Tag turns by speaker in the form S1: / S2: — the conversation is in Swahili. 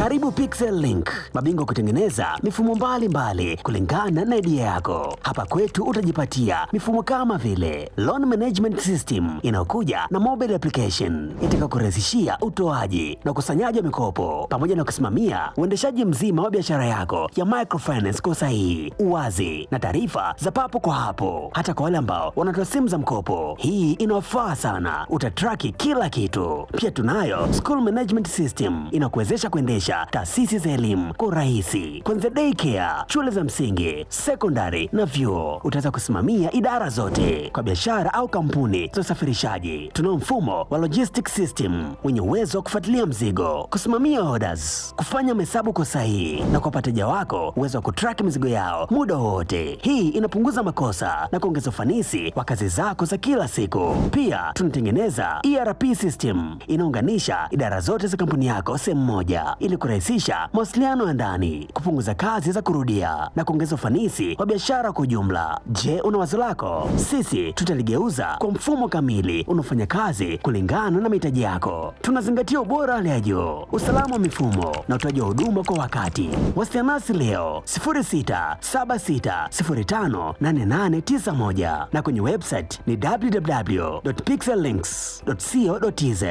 S1: Karibu Pixel Link, mabingwa kutengeneza mifumo mbalimbali kulingana na idea yako. Hapa kwetu utajipatia mifumo kama vile Loan Management System inayokuja na mobile application itakayokurahisishia utoaji na ukusanyaji wa mikopo pamoja na kusimamia uendeshaji mzima wa biashara yako ya microfinance kwa usahihi, uwazi na taarifa za papo kwa hapo. Hata kwa wale ambao wanatoa simu za mkopo, hii inawafaa sana, utatraki kila kitu. Pia tunayo School Management System inakuwezesha kuendesha taasisi za elimu kwa urahisi, kuanzia daycare, shule za msingi, sekondari na vyuo. Utaweza kusimamia idara zote kwa biashara au kampuni za usafirishaji. Tunao mfumo wa logistics system wenye uwezo wa kufuatilia mzigo, kusimamia orders, kufanya mahesabu kwa usahihi na kuwapa wateja wako uwezo wa kutrack mizigo yao muda wowote. Hii inapunguza makosa na kuongeza ufanisi wa kazi zako za kila siku. Pia tunatengeneza ERP system inaunganisha idara zote za kampuni yako sehemu moja ili kurahisisha mawasiliano ya ndani, kupunguza kazi za kurudia na kuongeza ufanisi wa biashara kwa ujumla. Je, una wazo lako? Sisi tutaligeuza kwa mfumo kamili unaofanya kazi kulingana na mahitaji yako. Tunazingatia ubora hali ya juu, usalama wa mifumo na utoaji wa huduma kwa wakati. Wasiliana nasi leo 0676058891 na kwenye website ni www.pixellinks.co.tz.